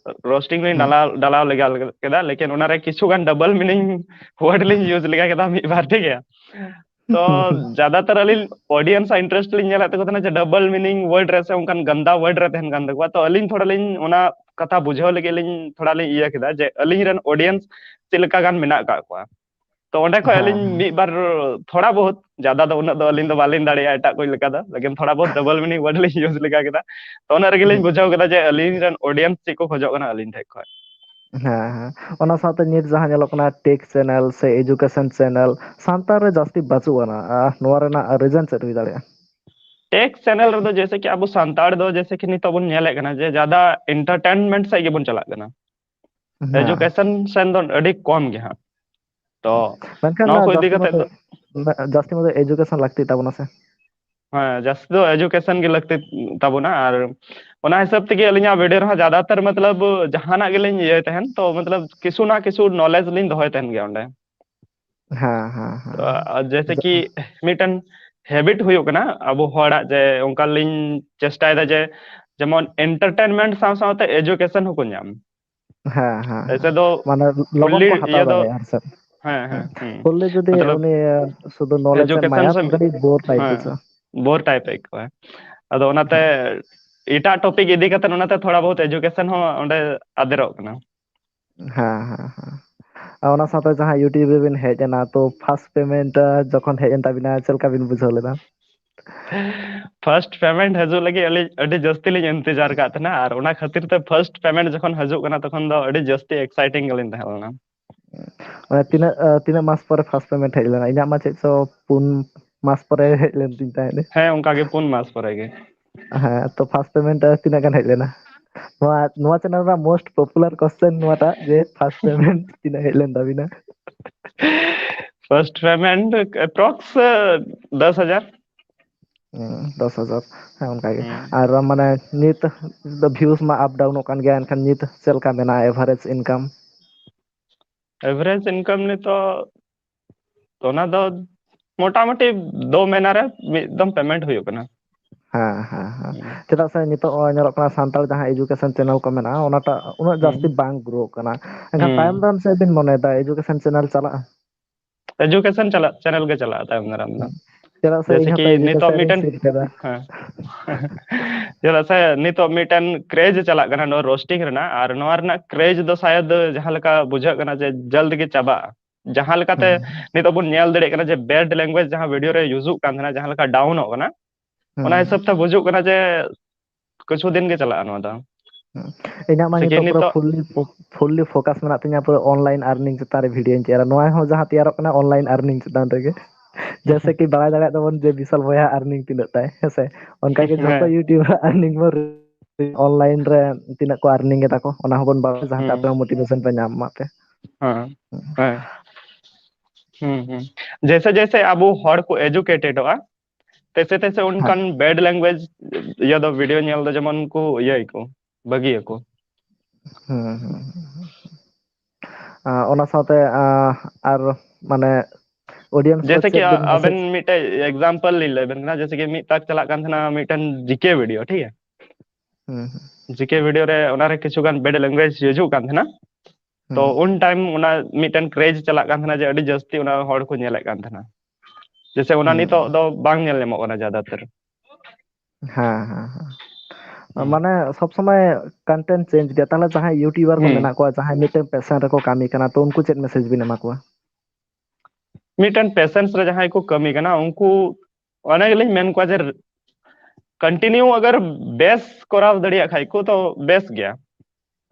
ᱨᱳᱥᱴᱤᱝ ᱞᱤᱧ ᱦᱮᱸ᱾ ᱰᱟᱞᱟᱣ, ᱰᱟᱞᱟᱣ ᱞᱮᱜᱟ ᱠᱮᱫᱟ, ᱞᱮᱠᱤᱱ ᱚᱱᱟᱨᱮ ᱠᱤᱪᱷᱩ ᱜᱟᱱ ᱰᱟᱵᱚᱞ ᱢᱤᱱᱤᱝ ᱣᱟᱨᱰ ᱞᱤᱧ ᱤᱭᱩᱡᱽ ᱞᱮᱜᱟ ᱠᱮᱫᱟ ᱢᱤᱫ ᱵᱟᱨ, ᱴᱷᱤᱠ ᱜᱮᱭᱟ᱾ ᱛᱚ ᱡᱟᱫᱟᱛᱟᱨ ᱟᱹᱞᱤᱧ ᱚᱰᱤᱭᱮᱱᱥ ᱟᱜ ᱤᱱᱴᱟᱨᱮᱥᱴ ᱞᱤᱧ ᱧᱮᱞᱮᱫ ᱛᱟᱠᱚ ᱛᱟᱦᱮᱱᱟ ᱡᱮ ᱰᱟᱵᱚᱞ ᱢᱤᱱᱤᱝ ᱣᱟᱨᱰ ᱨᱮ ᱥᱮ ᱚᱱᱠᱟᱱ ᱜᱟᱱᱫᱟ ᱣᱟᱨᱰ ᱨᱮ ᱛᱟᱦᱮᱱ ᱠᱟᱱ ᱛᱟᱠᱚᱣᱟ, ᱛᱚ ᱟᱹᱞᱤᱧ ᱛᱷᱚᱲᱟ ᱞᱤᱧ ᱚᱱᱟ ᱠᱟᱛᱷᱟ ᱵᱩᱡᱷᱟᱹᱣ ᱞᱟᱹᱜᱤᱫ ᱞᱤᱧ ᱛᱷᱚᱲᱟ ᱞᱤᱧ ᱤᱭᱟᱹ ᱠᱮᱫᱟ ᱡᱮ ᱟᱹᱞᱤᱧ ᱨᱮᱱ audience ᱪᱮᱫ ᱞᱮᱠᱟ ᱜᱟᱱ ᱢᱮᱱᱟᱜ ᱟᱠᱟᱫ ᱠᱚᱣᱟ᱾ ᱛᱚ ᱚᱸᱰᱮ ᱠᱷᱚᱱ ᱦᱮᱸ, ᱟᱹᱞᱤᱧ ᱦᱮᱸ᱾ ᱢᱤᱫ ᱵᱟᱨ ᱛᱷᱚᱲᱟ ᱵᱚᱦᱩᱛ, ᱡᱟᱫᱟ ᱫᱚ ᱩᱱᱟᱹᱜ ᱫᱚ ᱟᱹᱞᱤᱧ ᱫᱚ ᱵᱟᱹᱞᱤᱧ ᱫᱟᱲᱮᱭᱟᱜᱼᱟ ᱮᱴᱟᱜ ᱠᱚ ᱞᱮᱠᱟ ᱫᱚ, ᱞᱮᱠᱤᱱ ᱛᱷᱚᱲᱟ ᱵᱚᱦᱩᱛ double meaning word ᱞᱤᱧ use ᱞᱮᱠᱟ ᱠᱮᱫᱟ᱾ ᱛᱚ ᱚᱱᱟ ᱨᱮᱜᱮ ᱞᱤᱧ ᱦᱩᱸ᱾ ᱵᱩᱡᱷᱟᱹᱣ ᱠᱮᱫᱟ ᱡᱮ ᱟᱹᱞᱤᱧ ᱨᱮᱱ audience ᱪᱮᱫ ᱠᱚ ᱠᱷᱚᱡᱚᱜ ᱠᱟᱱᱟ ᱟᱹᱞᱤᱧ ᱴᱷᱮᱡ ᱠᱷᱚᱱ᱾ ᱦᱮᱸ, ᱦᱮᱸ᱾ ᱚᱱᱟ ᱥᱟᱶᱛᱮ ᱱᱤᱛ ᱡᱟᱦᱟᱸ ᱧᱮᱞᱚᱜ ᱠᱟᱱᱟ tech channel ᱥᱮ education channel ᱥᱟᱱᱛᱟᱲ ᱨᱮ ᱡᱟᱹᱥᱛᱤ ᱵᱟᱹᱪᱩᱜ ᱟᱱᱟ, ᱟᱨ ᱱᱚᱣᱟ ᱨᱮᱱᱟᱜ reason ᱪᱮᱫ ᱦᱩᱭ ᱫᱟᱲᱮᱭᱟᱜᱼᱟ? Tech channel ᱨᱮᱫᱚ ᱡᱮᱭᱥᱮ ᱠᱤ ᱟᱵᱚ ᱥᱟᱱᱛᱟᱲ ᱫᱚ ᱡᱮᱭᱥᱮ ᱠᱤ ᱱᱤᱛᱚᱜ ᱵᱚᱱ ᱧᱮᱞᱮᱫ ᱠᱟᱱᱟ ᱡᱮ ᱡᱟᱫᱟ entertainment ᱥᱮᱫ ᱜᱮᱵᱚᱱ ᱪᱟᱞᱟᱜ ᱠᱟᱱᱟ, ᱦᱮᱸ᱾ education ᱥᱮᱱ ᱫᱚ ᱟᱹᱰᱤ ᱠᱚᱢ ᱜᱮ ᱦᱟᱸᱜ᱾ ᱛᱚ ᱢᱮᱱᱠᱷᱟᱱ ᱱᱚᱣᱟ ᱠᱚ ᱤᱫᱤ ᱡᱟᱹᱥᱛᱤ ᱠᱟᱛᱮ ᱢᱟᱛᱚ, ᱫᱚ ᱡᱟᱹᱥᱛᱤ ᱢᱟᱛᱚ education ᱞᱟᱹᱠᱛᱤ ᱛᱟᱵᱚᱱᱟ ᱥᱮ? ᱦᱮᱸ, ᱡᱟᱹᱥᱛᱤ ᱫᱚ education ᱜᱮ ᱞᱟᱹᱠᱛᱤ ᱛᱟᱵᱚᱱᱟ᱾ ᱟᱨ ᱚᱱᱟ ᱦᱤᱥᱟᱹᱵ ᱛᱮᱜᱮ ᱟᱹᱞᱤᱧᱟᱜ video ᱨᱮᱦᱚᱸ ᱡᱟᱫᱟᱛᱟᱨ ᱢᱚᱛᱞᱚᱵ ᱡᱟᱦᱟᱱᱟᱜ ᱜᱮᱞᱤᱧ ᱤᱭᱟᱹᱭ ᱛᱟᱦᱮᱱ, ᱛᱚ ᱢᱚᱛᱞᱚᱵ ᱠᱤᱪᱷᱩ ᱱᱟ ᱠᱤᱪᱷᱩ knowledge ᱞᱤᱧ ᱫᱚᱦᱚᱭ ᱛᱟᱦᱮᱱ ᱜᱮᱭᱟ ᱚᱸᱰᱮ᱾ ᱦᱮᱸ, ᱦᱮᱸ, ᱦᱮᱸ, ᱛᱚ, ᱦᱮᱸ᱾ ᱟᱨ ᱡᱮᱭᱥᱮ ᱡᱟ- ᱠᱤ ᱢᱤᱫᱴᱮᱱ habit ᱦᱩᱭᱩᱜ ᱠᱟᱱᱟ ᱟᱵᱚ ᱦᱚᱲᱟᱜ, ᱡᱮ ᱚᱱᱠᱟ ᱞᱤᱧ ᱪᱮᱥᱴᱟᱭᱮᱫᱟ ᱡᱮ ᱡᱮᱢᱚᱱ entertainment ᱥᱟᱶ ᱥᱟᱶᱛᱮ education ᱦᱚᱸᱠᱚ ᱧᱟᱢ᱾ ᱦᱮᱸ, ᱦᱮᱸ, ᱮᱭᱥᱮ ᱦᱮᱸ᱾ ᱫᱚ ᱢᱟᱱᱮ ᱞᱚᱜᱚᱱ fully ᱠᱚ ᱦᱟᱛᱟᱣ ᱤᱭᱟᱹ ᱫᱚ, ᱫᱟᱲᱮᱭᱟᱜᱼᱟ ᱟᱨ ᱪᱮᱫ᱾ ᱦᱮᱸ, ᱦᱮᱸ᱾ ᱦᱮᱸ, ᱦᱩᱸ᱾ Fully ᱡᱩᱫᱤ ᱢᱚᱛᱞᱚᱵ ᱩᱱᱤ, ᱮ, ᱥᱩᱫᱷᱩ knowledge ᱮ education ᱮᱢᱟᱭᱟ, ᱥᱮ, ᱛᱚ ᱠᱟᱹᱴᱤᱡ bore type ᱦᱮᱸ, ᱵᱩᱡᱷᱟᱹᱜᱼᱟ᱾ Bore type ᱟᱹᱭᱠᱟᱹᱜᱼᱟ᱾ ᱟᱫᱚ ᱚᱱᱟᱛᱮ ᱦᱮᱸ᱾ ᱮᱴᱟᱜ topic ᱤᱫᱤ ᱠᱟᱛᱮ ᱚᱱᱟᱛᱮ ᱛᱷᱚᱲᱟ ᱵᱚᱦᱩᱛ education ᱦᱚᱸ ᱚᱸᱰᱮ ᱟᱫᱮᱨᱚᱜ ᱠᱟᱱᱟ᱾ ᱦᱮᱸ, ᱦᱮᱸ, ᱦᱮᱸ᱾ ᱟᱨ ᱚᱱᱟ ᱥᱟᱶᱛᱮ ᱡᱟᱦᱟᱸ YouTube ᱨᱮᱵᱤᱱ ᱦᱮᱡ ᱮᱱᱟ, ᱛᱚ first payment, ᱟ, ᱡᱚᱠᱷᱚᱱ ᱦᱮᱡ ᱮᱱ ᱛᱟᱵᱤᱱᱟ, ᱪᱮᱫ ᱞᱮᱠᱟ ᱵᱤᱱ ᱵᱩᱡᱷᱟᱹᱣ ᱞᱮᱫᱟ? First payment ᱦᱤᱡᱩᱜ ᱞᱟᱹᱜᱤᱫ ᱟᱹᱞᱤᱧ ᱟᱹᱰᱤ ᱡᱟᱹᱥᱛᱤ ᱞᱤᱧ ᱤᱱᱛᱮᱡᱟᱨ ᱠᱟᱜ ᱛᱟᱦᱮᱱᱟ, ᱟᱨ ᱚᱱᱟ ᱠᱷᱟᱹᱛᱤᱨ ᱛᱮ first payment ᱡᱚᱠᱷᱚᱱ ᱦᱤᱡᱩᱜ ᱠᱟᱱᱟ, ᱛᱚᱠᱷᱚᱱ ᱫᱚ ᱟᱹᱰᱤ ᱡᱟᱹᱥᱛᱤ exciting ᱜᱮᱞᱤᱧ ᱛᱟᱦᱮᱸ ᱞᱮᱱᱟ᱾ ᱢᱟᱱᱮ ᱛᱤᱱᱟᱹᱜ, ᱟ, ᱛᱤᱱᱟᱹᱜ ᱢᱟᱥ ᱯᱚᱨᱮ first payment ᱦᱮᱡ ᱞᱮᱱᱟ? ᱤᱧᱟᱹᱜ ᱢᱟ ᱪᱮᱫ ᱪᱚ ᱯᱩᱱ ᱢᱟᱥ ᱯᱚᱨᱮ ᱦᱮᱡ ᱞᱮᱱ ᱛᱤᱧ ᱛᱟᱦᱮᱸᱫ᱾ ᱦᱮᱸ, ᱚᱱᱠᱟ ᱜᱮ ᱯᱩᱱ ᱢᱟᱥ ᱯᱚᱨᱮ ᱜᱮ᱾ ᱦᱮᱸ, ᱛᱚ first payment, ᱟ, ᱛᱤᱱᱟᱹᱜ ᱜᱟᱱ ᱦᱮᱡ ᱞᱮᱱᱟ? ᱱᱚᱣᱟ, ᱱᱚᱣᱟ channel ᱨᱮᱱᱟᱜ most popular question ᱱᱚᱣᱟᱴᱟᱜ ᱡᱮ first payment ᱛᱤᱱᱟᱹᱜ ᱦᱮᱡ ᱞᱮᱱ ᱛᱟᱵᱤᱱᱟ? First payment approx ᱫᱚᱥ ᱦᱟᱡᱟᱨ᱾ ᱦᱩᱸ, ᱫᱚᱥ ᱦᱟᱡᱟᱨ᱾ ᱦᱮᱸ, ᱚᱱᱠᱟ ᱜᱮ᱾ ᱦᱩᱸ᱾ ᱟᱨ ᱢᱟᱱᱮ ᱱᱤᱛ ᱫᱚ views ᱢᱟ up downᱚᱜ ᱠᱟᱱ ᱜᱮᱭᱟ, ᱮᱱᱠᱷᱟᱱ ᱱᱤᱛ ᱪᱮᱫ ᱞᱮᱠᱟ ᱢᱮᱱᱟᱜᱼᱟ average income? Average income ᱱᱤᱛᱚᱜ ᱚᱱᱟ ᱫᱚ ᱢᱚᱴᱟᱢᱩᱴᱤ ᱫᱚ ᱢᱮᱱᱟ ᱨᱮ ᱢᱤᱫ ᱫᱚᱢ payment ᱦᱩᱭᱩᱜ ᱠᱟᱱᱟ᱾ ᱦᱮᱸ, ᱦᱮᱸ, ᱦᱮᱸ᱾ ᱦᱩᱸ᱾ ᱪᱮᱫᱟᱜ ᱥᱮ ᱱᱤᱛᱚᱜ ᱧᱮᱞᱚᱜ ᱠᱟᱱᱟ ᱥᱟᱱᱛᱟᱲ ᱡᱟᱦᱟᱸ education channel ᱠᱚ ᱢᱮᱱᱟᱜᱼᱟ, ᱚᱱᱟᱴᱟᱜ ᱩᱱᱟᱹᱜ ᱡᱟᱹᱥᱛᱤ ᱦᱩᱸ᱾ ᱵᱟᱝ growᱚᱜ ᱠᱟᱱᱟ᱾ ᱮᱱᱠᱷᱟᱱ ᱛᱟᱭᱚᱢ ᱦᱩᱸ᱾ ᱫᱟᱨᱟᱢ ᱥᱮᱫ ᱵᱤᱱ ᱢᱚᱱᱮᱭᱮᱫᱟ education channel ᱪᱟᱞᱟᱜᱼᱟ? Education ᱪᱟᱞᱟᱜ, channel ᱜᱮ ᱪᱟᱞᱟᱜᱼᱟ ᱛᱟᱭᱚᱢ ᱫᱟᱨᱟᱢ ᱫᱚ᱾ ᱦᱩᱸ᱾ ᱪᱮᱫᱟᱜ ᱥᱮ ᱡᱮᱭᱥᱮ ᱤᱧ ᱦᱚᱸᱛᱚ ᱠᱤ ᱱᱤᱛᱚᱜ education ᱨᱤᱧ ᱢᱤᱫᱴᱮᱱ ᱥᱤᱫ ᱠᱟᱫᱟ᱾ ᱦᱮᱸ᱾ ᱪᱮᱫᱟᱜ ᱥᱮ ᱱᱤᱛᱚᱜ ᱢᱤᱫᱴᱮᱱ craze ᱪᱟᱞᱟᱜ ᱠᱟᱱᱟ ᱱᱚᱣᱟ roasting ᱨᱮᱱᱟᱜ, ᱟᱨ ᱱᱚᱣᱟ ᱨᱮᱱᱟᱜ craze ᱫᱚ ᱥᱟᱭᱟᱫ ᱡᱟᱦᱟᱸ ᱞᱮᱠᱟ ᱵᱩᱡᱷᱟᱹᱜ ᱠᱟᱱᱟ ᱡᱮ ᱡᱚᱞᱫ ᱜᱮ ᱪᱟᱵᱟᱜᱼᱟ᱾ ᱡᱟᱦᱟᱸ ᱞᱮᱠᱟᱛᱮ ᱦᱩᱸ᱾ ᱱᱤᱛᱚᱜ ᱵᱚᱱ ᱧᱮᱞ ᱫᱟᱲᱮᱭᱟᱜ ᱠᱟᱱᱟ ᱡᱮ bad language ᱡᱟᱦᱟᱸ video ᱨᱮ useᱚᱜ ᱠᱟᱱ ᱛᱟᱦᱮᱱᱟ, ᱡᱟᱦᱟᱸ ᱞᱮᱠᱟ downᱚᱜ ᱠᱟᱱᱟ, ᱚᱱᱟ ᱦᱩᱸ᱾ ᱦᱤᱥᱟᱹᱵ ᱛᱮ ᱵᱩᱡᱩᱜ ᱠᱟᱱᱟ ᱡᱮ ᱠᱤᱪᱷᱩ ᱫᱤᱱ ᱜᱮ ᱪᱟᱞᱟᱜᱼᱟ ᱱᱚᱣᱟ ᱫᱚ᱾ ᱦᱩᱸ᱾ ᱤᱧᱟᱹᱜ ᱢᱟ ᱥᱮ ᱠᱤ ᱱᱤᱛᱚᱜ ᱯᱩᱨᱟᱹ ᱱᱤᱛᱚᱜ fully fo-, fully focus ᱢᱮᱱᱟᱜ ᱛᱤᱧᱟᱹ ᱯᱩᱨᱟᱹ online earning ᱪᱮᱛᱟᱱ ᱨᱮ videoᱧ ᱛᱮᱭᱟᱨᱟ᱾ ᱱᱚᱣᱟ ᱦᱚᱸ ᱡᱟᱦᱟᱸ ᱛᱮᱭᱟᱨᱚᱜ ᱠᱟᱱᱟ online earning ᱪᱮᱛᱟᱱ ᱨᱮᱜᱮ᱾ ᱡᱮᱭᱥᱮ ᱠᱤ ᱵᱟᱲᱟᱭ ᱫᱟᱲᱮᱭᱟᱜ ᱛᱟᱵᱚᱱ ᱡᱮ ᱵᱤᱥᱟᱞ ᱵᱚᱭᱦᱟ earning ᱛᱤᱱᱟᱹᱜ ᱛᱟᱭ, ᱦᱮᱸ ᱥᱮ? ᱚᱱᱠᱟ ᱜᱮ ᱡᱷᱚᱛᱚ ᱦᱮᱸ᱾ YouTuber earning ᱵᱚᱱ online ᱨᱮ ᱛᱤᱱᱟᱹᱜ ᱠᱚ earning ᱮᱫᱟ ᱠᱚ, ᱚᱱᱟ ᱦᱚᱸᱵᱚᱱ ᱵᱟᱲᱟᱭᱟ, ᱡᱟᱦᱟᱸ ᱛᱮ ᱦᱩᱸ᱾ ᱟᱯᱮ ᱦᱚᱸ motivation ᱯᱮ ᱧᱟᱢ ᱢᱟ ᱯᱮ᱾ ᱦᱮᱸ᱾ ᱦᱩᱸ᱾ ᱦᱮᱸ᱾ ᱦᱩᱸ, ᱦᱩᱸ᱾ ᱡᱮᱭᱥᱮ, ᱡᱮᱭᱥᱮ ᱟᱵᱚ ᱦᱚᱲ ᱠᱚ educatedᱚᱜᱼᱟ, ᱛᱮᱥᱮ, ᱛᱮᱥᱮ ᱦᱮᱸ᱾ ᱚᱱᱠᱟᱱ bad language ᱤᱭᱟᱹ ᱫᱚ video ᱧᱮᱞ ᱫᱚ ᱡᱮᱢᱚᱱ ᱠᱚ ᱤᱭᱟᱹᱭᱟᱠᱚ, ᱵᱟᱹᱜᱤᱭᱟᱠᱚ᱾ ᱦᱩᱸ, ᱦᱩᱸ, ᱦᱩᱸ, ᱦᱩᱸ᱾ ᱟ, ᱚᱱᱟ ᱥᱟᱶᱛᱮ, ᱟ, ᱟᱨ ᱢᱟᱱᱮ audience ᱠᱚ ᱡᱮᱭᱥᱮ ᱠᱤ ᱪᱮᱫ ᱟ-, ᱵᱮᱱ ᱟᱵᱮᱱ message? ᱢᱤᱫᱴᱮᱡ example ᱞᱤᱧ ᱞᱟᱹᱭ ᱟᱵᱮᱱ ᱠᱟᱱᱟ, ᱡᱮᱭᱥᱮ ᱠᱤ ᱢᱤᱫ ᱛᱟᱠ ᱪᱟᱞᱟᱜ ᱠᱟᱱ ᱛᱟᱦᱮᱱᱟ ᱢᱤᱫᱴᱮᱱ GK video, ᱴᱷᱤᱠ ᱜᱮᱭᱟ? ᱦᱩᱸ, ᱦᱩᱸ᱾ GK video ᱨᱮ ᱚᱱᱟ ᱨᱮ ᱠᱤᱪᱷᱩ ᱜᱟᱱ bad language useᱚᱜ ᱠᱟᱱ ᱛᱟᱦᱮᱱᱟ᱾ ᱛᱚ ᱦᱩᱸ᱾ ᱩᱱ time ᱚᱱᱟ ᱢᱤᱫᱴᱮᱱ craze ᱪᱟᱞᱟᱜ ᱠᱟᱱ ᱛᱟᱦᱮᱱᱟ ᱡᱮ ᱟᱹᱰᱤ ᱡᱟᱹᱥᱛᱤ ᱚᱱᱟ ᱦᱚᱲ ᱠᱚ ᱧᱮᱞᱮᱫ ᱠᱟᱱ ᱛᱟᱦᱮᱱᱟ᱾ ᱡᱮᱭᱥᱮ ᱚᱱᱟ ᱦᱩᱸ᱾ ᱱᱤᱛᱚᱜ ᱫᱚ ᱵᱟᱝ ᱧᱮᱞ ᱧᱟᱢᱚᱜ ᱠᱟᱱᱟ ᱡᱟᱫᱟᱛᱟᱨ᱾ ᱦᱮᱸ, ᱦᱮᱸ, ᱦᱮᱸ᱾ ᱦᱩᱸ᱾ ᱢᱟᱱᱮ ᱥᱚᱵ ᱥᱚᱢᱚᱭ content change ᱜᱮ᱾ ᱛᱟᱦᱞᱮ ᱡᱟᱦᱟᱸᱭ YouTuber ᱠᱚ ᱦᱩᱸ᱾ ᱢᱮᱱᱟᱜ ᱠᱚᱣᱟ, ᱡᱟᱦᱟᱸᱭ ᱢᱤᱫᱴᱮᱱ passion ᱨᱮᱠᱚ ᱠᱟᱹᱢᱤ ᱠᱟᱱᱟ, ᱛᱚ ᱩᱱᱠᱩ ᱪᱮᱫ message ᱵᱤᱱ ᱮᱢᱟ ᱠᱚᱣᱟ? ᱢᱤᱫᱴᱮᱱ passions ᱨᱮ ᱡᱟᱦᱟᱸᱭ ᱠᱚ ᱠᱟᱹᱢᱤ ᱠᱟᱱᱟ, ᱩᱱᱠᱩ ᱚᱱᱟ ᱜᱮᱞᱤᱧ ᱢᱮᱱ ᱠᱚᱣᱟ ᱡᱮ continue ᱟᱜᱟᱨ ᱵᱮᱥ ᱠᱚᱨᱟᱣ ᱫᱟᱲᱮᱭᱟᱜ ᱠᱷᱟᱡ ᱠᱚ, ᱛᱚ ᱵᱮᱥ ᱜᱮᱭᱟ᱾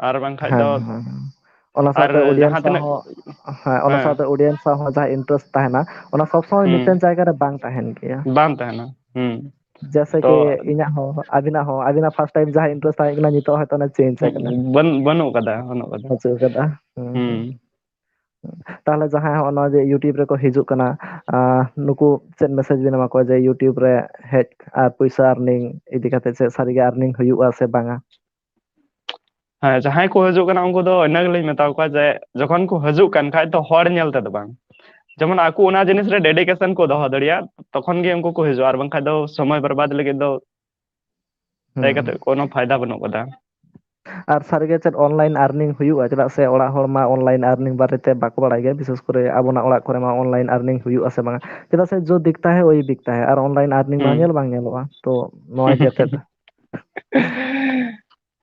ᱟᱨ ᱵᱟᱝᱠᱷᱟᱡ ᱦᱮᱸ, ᱫᱚ ᱦᱮᱸ, ᱦᱮᱸ᱾ ᱚᱱᱟ ᱟᱨ ᱥᱟᱶᱛᱮ audience ᱡᱟᱦᱟᱸ ᱥᱟᱶ ᱛᱤᱱᱟᱹᱜ ᱦᱚᱸ, ᱦᱮᱸ, ᱚᱱᱟ ᱦᱮᱸ᱾ ᱥᱟᱶᱛᱮ audience ᱥᱟᱶ ᱦᱚᱸ ᱡᱟᱦᱟᱸ interest ᱛᱟᱦᱮᱱᱟ, ᱚᱱᱟ ᱥᱚᱵ ᱥᱚᱢᱚᱭ ᱦᱩᱸ᱾ ᱢᱤᱫᱴᱮᱱ ᱡᱟᱭᱜᱟ ᱨᱮ ᱵᱟᱝ ᱛᱟᱦᱮᱱ ᱜᱮᱭᱟ᱾ ᱵᱟᱝ ᱛᱟᱦᱮᱱᱟ᱾ ᱦᱩᱸ᱾ ᱡᱮᱭᱥᱮ ᱛᱚ ᱠᱤ ᱤᱧᱟᱹᱜ ᱦᱚᱸ, ᱟᱹᱵᱤᱱᱟᱜ ᱦᱚᱸ, ᱟᱹᱵᱤᱱᱟᱜ first time ᱡᱟᱦᱟᱸ interest ᱛᱟᱦᱮᱸ ᱠᱟᱱᱟ, ᱱᱤᱛᱚᱜ ᱦᱚᱭᱛᱳ ᱚᱱᱟ change ᱦᱩᱸ, ᱟᱠᱟᱱᱟ᱾ ᱵᱟᱹᱱ-, ᱵᱟᱹᱱᱩᱜ ᱠᱟᱫᱟ, ᱵᱟᱹᱱᱩᱜ ᱠᱟᱫᱟ᱾ ᱵᱟᱹᱪᱩᱜ ᱟᱠᱟᱫᱟ᱾ ᱦᱩᱸ, ᱦᱩᱸ᱾ ᱦᱩᱸ᱾ ᱛᱟᱦᱞᱮ ᱡᱟᱦᱟᱸᱭ ᱦᱚᱸᱜᱼᱚ ᱱᱚᱣᱟ ᱡᱮ YouTube ᱨᱮᱠᱚ ᱦᱤᱡᱩᱜ ᱠᱟᱱᱟ, ᱟᱸ, ᱱᱩᱠᱩ ᱪᱮᱫ message ᱵᱮᱱ ᱮᱢᱟ ᱠᱚᱣᱟ ᱡᱮ YouTube ᱨᱮ ᱦᱮᱡ ᱟᱨ ᱯᱩᱭᱥᱟᱹ earning ᱤᱫᱤ ᱠᱟᱛᱮ ᱪᱮᱫ ᱥᱟᱹᱨᱤᱜᱮ earning ᱦᱩᱭᱩᱜᱼᱟ ᱥᱮ ᱵᱟᱝᱟ? ᱦᱮᱸ, ᱡᱟᱦᱟᱸᱭ ᱠᱚ ᱦᱤᱡᱩᱜ ᱠᱟᱱᱟ ᱩᱱᱠᱩ ᱫᱚ ᱤᱱᱟᱹ ᱜᱮᱞᱤᱧ ᱢᱮᱛᱟ ᱠᱚᱣᱟ ᱡᱮ ᱡᱚᱠᱷᱚᱱ ᱠᱚ ᱦᱤᱡᱩᱜ ᱠᱟᱱ ᱠᱷᱟᱡ ᱛᱚ ᱦᱚᱲ ᱧᱮᱞ ᱛᱮᱫᱚ ᱵᱟᱝ, ᱡᱮᱢᱚᱱ ᱟᱠᱚ ᱚᱱᱟ ᱡᱤᱱᱤᱥ ᱨᱮ dedication ᱠᱚ ᱫᱚᱦᱚ ᱫᱟᱲᱮᱭᱟᱜ, ᱛᱚᱠᱷᱚᱱ ᱜᱮ ᱩᱱᱠᱩ ᱠᱚ ᱦᱤᱡᱩᱜᱼᱟ, ᱟᱨ ᱵᱟᱝᱠᱷᱟᱡ ᱫᱚ ᱥᱚᱢᱚᱭ ᱵᱚᱨᱵᱟᱫ ᱞᱟᱹᱜᱤᱫ ᱫᱚ ᱦᱩᱸ, ᱦᱮᱡ ᱠᱟᱛᱮ ᱦᱩᱸ᱾ ᱠᱳᱱᱳ ᱯᱷᱟᱭᱫᱟ ᱵᱟᱹᱱᱩᱜ ᱠᱟᱫᱟ᱾ ᱟᱨ ᱥᱟᱹᱨᱤᱜᱮ ᱪᱮᱫ online earning ᱦᱩᱭᱩᱜᱼᱟ? ᱪᱮᱫᱟᱜ ᱥᱮ ᱚᱲᱟᱜ ᱦᱚᱲ ᱢᱟ online earning ᱵᱟᱨᱮᱛᱮ ᱵᱟᱠᱚ ᱵᱟᱲᱟᱭ ᱜᱮᱭᱟ, ᱵᱤᱥᱮᱥ ᱠᱚᱨᱮ ᱟᱵᱚᱱᱟᱜ ᱚᱲᱟᱜ ᱠᱚᱨᱮ ᱢᱟ online earning ᱦᱩᱭᱩᱜᱼᱟ ᱥᱮ ᱵᱟᱝᱟ? ᱪᱮᱫᱟᱜ ᱥᱮ ᱡᱳ ᱫᱤᱠᱷᱛᱟ ᱦᱮ ᱳᱭ ᱵᱤᱠᱛᱟ ᱦᱮ, ᱟᱨ online earning ᱢᱟ ᱦᱩᱸ᱾ ᱧᱮᱞ ᱵᱟᱝ ᱧᱮᱞᱚᱜᱼᱟ᱾ ᱛᱚ ᱱᱚᱣᱟ ᱤᱫᱤ ᱠᱟᱛᱮᱫ